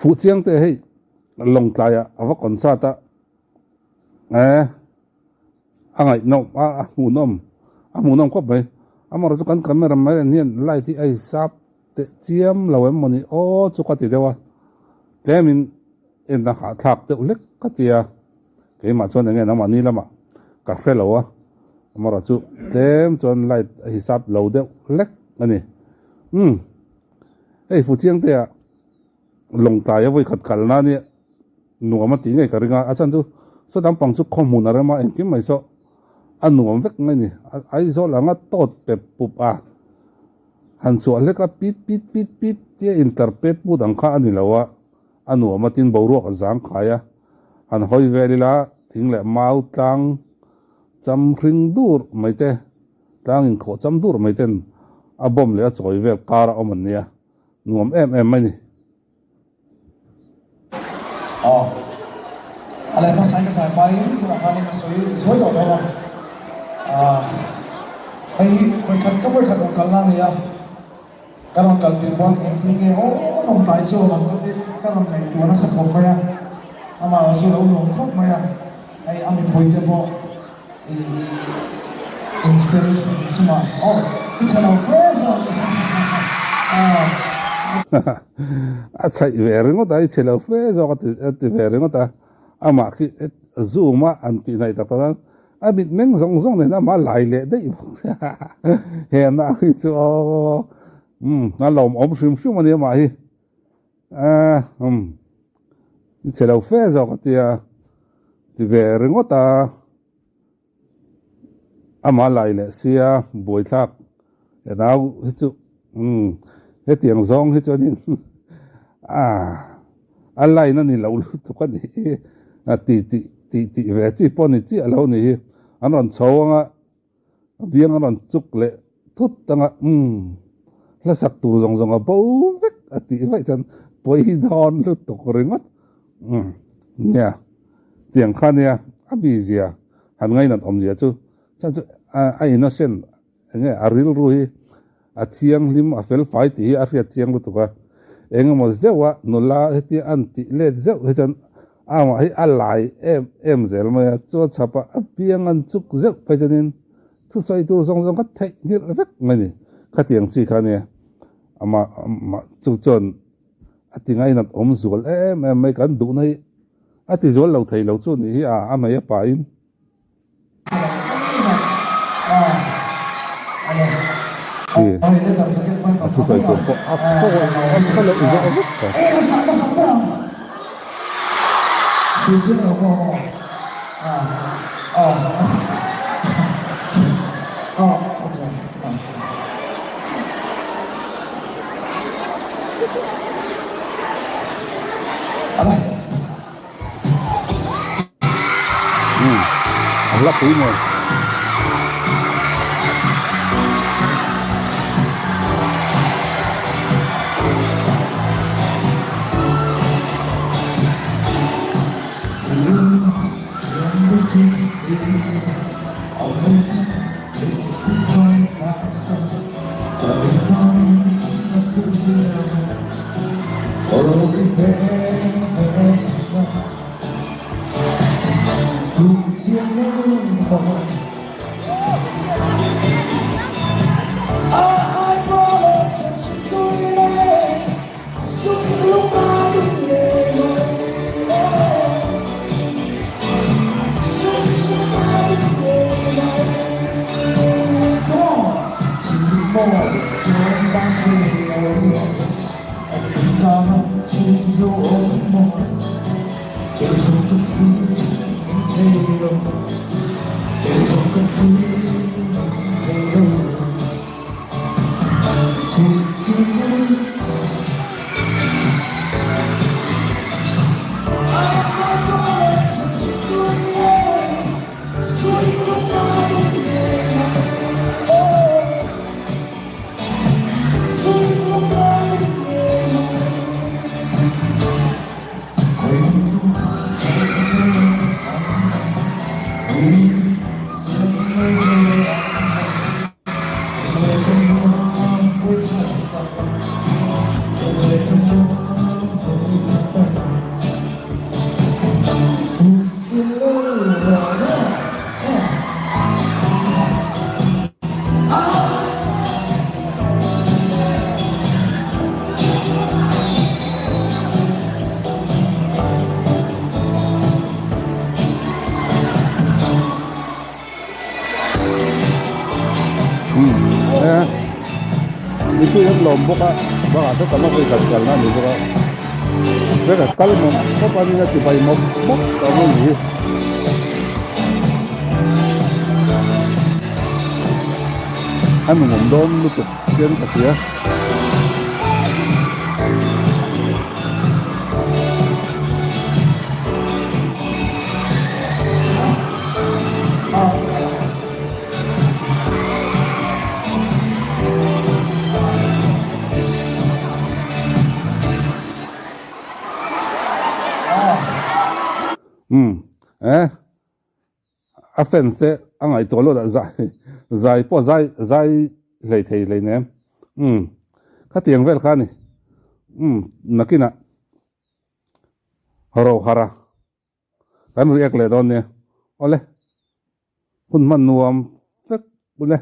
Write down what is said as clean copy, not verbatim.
Fuh chiang te hei Lawngtlai ah a va concert a eh a ngaihnawm a a hmuhnawm a hmuhnawm khawp mai amaherawhchu chu kan camera man hian light hi a hisap teh chiam lo em mawni aw chu ka ti deuh a tlemin en a hahthlak deuh hlek ka ti a keimah chuan enge nangmahni lamah ka hre lo a amaherawhchu tlem chuan light a hisap lo deuh hlek a ni umm hei fuchiang te ah. Lawngtlai a vawikhat kalna nia nuam a tih ngei ka ring a, a chhan chu saw lampang chu khaw hmun a rem a, engkim mai saw a nuam vek mai a ni. Aizawl anga tawt pep pup a, han chhuah hlek a pit pit pit pit tia intlar pet put ang kha a ni lo a, a nuam a tin boruak a zang khai a, han hawi vel ila thing leh mau tlang cham hring dur mai te, tlang inkhawh cham dur mai ten a bawm leh a chawi vel kar a awm an nia. Nuam em em mai ni. Aw. A leh hmasa in ka zai hmain tunah khanin ka sawi zuai tawh tho a. Aaa hei hi vawikhat ka vawikhat rawn kalna a ni a, ka rawn kal tir pawn engtin nge aw rawn tlai chu awm ang ka ti ka rawn ngaihtuah nasa khawp mai a, amah erawh chu a lo nuam khawp mai a, hei a mipuite pawh ih in fel in chungah aw i chhe lo fe zawk aw. A chhaih ve ringawt a, i chhe lo fe zawk a ti a ti ve ringawt a, amah khi zoom a an tih hnaih tak tak chuan a mitmeng zawng zawng nen amah lai leh daih bawk sia he na hi chu aw umm a lawmawm hrim hrim a ni amah hi. A umm i chhe lo fe zawk a tia ti ve ringawt a amah lai leh sia buaithlak he nau hi chu umm hetiang zawng hi chuanin a a line a ni lo lutuk a nih hi a ti tih tih tih ve chi pawh ni chiah lo a nih hi an rawn chho ang a. A biang a rawn chuk leh thut ang a, umm, hla sak tur zawng zawng a bo vek a tih vaih chuan pawi dawn lutuk ringawt. Umm, nia, tiang kha nia a mizia han ngainat awmzia chu, chuan chu a innocent eng nge a rilru hi a thianghlim a fel fai tih hi a hriat chiang lutuk a, eng emaw zeuh a nula hetia an tih let zeuh hi chuan amah hi a lai em em zel mai a, chuan chhapah a piang an chuk zeuh phei chuanin thusawi tur zawng zawng kha theih nghilh vek mai ni, khatiang chi kha ania amah amah chu chuan a ti ngainat awm zual em em mai kan duhna hi a ti zual lo thei lo chu a nih hi a a hmei a pahin. A thusawi tur pawh a khaw a khaw loh zawh vek ta. Umm a hla pui nen. lawm bawk a, bakah saw tam a vawi khat kalna a ni bawk a, veka kal mawp mawp a nia chibai mawp mawp tawh mai ni hi. A nuam dawn lutuk hian ka hria. Umm eh a fans te a ngaihtuah luat ah zai zai pawh zai zai hlei thei hlei nem umm khatiang vel kha a ni umm nakinah rohara. Kan react leh dawn nia. Awle. Hun hman nuam vek ule.